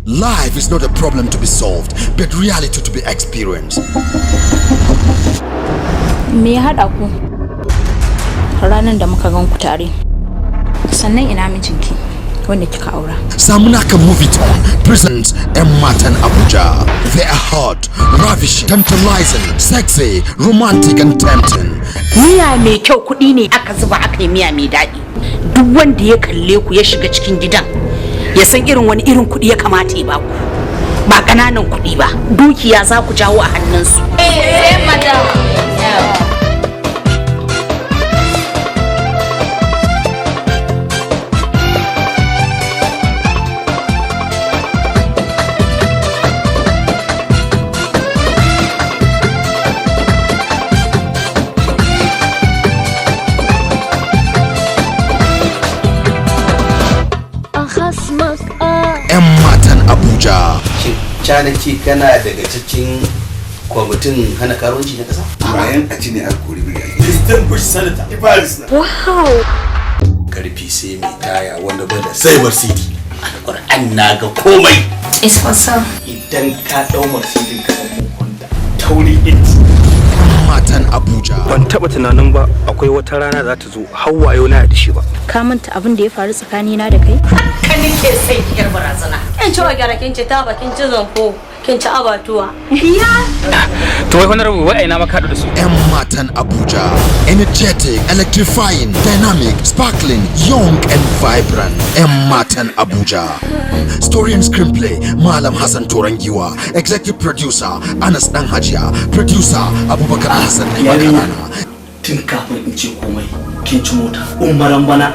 Life is not a problem to be solved, but reality to be experienced. Me ya haɗa ku ranar da muka gan ku tare? Sannan ina mijinki wanda kika aura? Samunaka Movietone presents 'Yan Matan Abuja. They are hot, ravishing, tantalizing, sexy, romantic, and tempting. Miya mai kyau, kuɗi ne aka zuba aka yi miya mai daɗi. Duk wanda ya kalle ku ya shiga cikin gidan, ya san irin wani irin kuɗi ya kamata ya baku. Ba ƙananan kuɗi ba, dukiya za ku jawo a hannunsu. Madam. خصمك اه 'Yan Matan Abuja. Shin canaki kana daga cikin kwamitin hana karuwanci na ƙasa? Bayan a ci ne aka kori biri. Distinguished Senator Ibaris na. Karfi sai mai taya, wanda ba da sai Mercedes. Alƙur'an na ga komai. It's for sale. Idan ka ɗau Mercedes ka ɗau Honda. Tauri inci. 'Yan Matan Abuja. Ban taba tunanin ba akwai wata rana za ta zo har wayo na da shi ba. Ka manta abin da ya faru tsakanina da kai? Ka nike sai yar barazana. Kin ci gyara, kin ci taba, kin ci zanko, kin ci abatuwa. To wai honorable, wai aina maka haɗu da su? 'Yan Matan Abuja. Energetic, electrifying, dynamic, sparkling, young and vibrant. 'Yan Matan Abuja. Story and screenplay, Malam Hassan Torangiwa. Executive producer, Anas Dan Hajiya. Producer, Abubakar Hassan Yarinya, Makarana. tun kafin in ce komai, kin ci mota. Umaran bana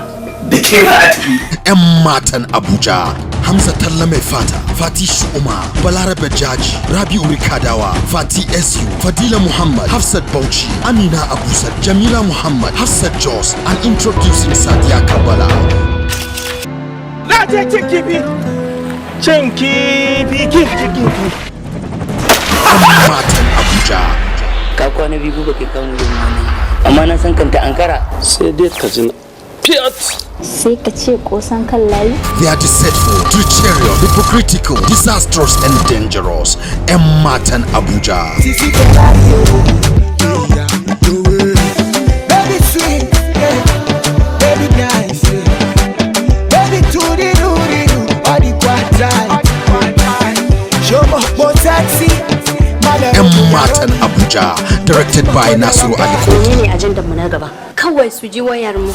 da ke za a tafi. 'Yan Matan Abuja. Hamza Talla Mai Fata, Fati Umar, Balarabe Jaji, Rabi'u Rikadawa, Fati SU, Fadila Muhammad, Hafsat Bauchi, Amina Abusar, Jamila Muhammad, Hafsat Jos, and introducing Sadiya Kabala. Na je cin kifi. Cin kifi, kifi, kifi. 'Yan Matan Abuja. Ka kwana biyu ba kai kamun irin wannan, amma na san kanta ankara. Sai dai ka ji fiat. Sai ka ce kosan kan layi. They are deceitful, treacherous, hypocritical, disastrous, and dangerous. 'Yan Matan Abuja. Baby sweet, yeah. Baby nice, yeah. Baby to the do the do, body quite tight. Show me more sexy. 'Yan Matan Abuja. Directed by Nasiru Ali Koki. Menene ajandar mu na gaba? Kawai su ji wayar mu.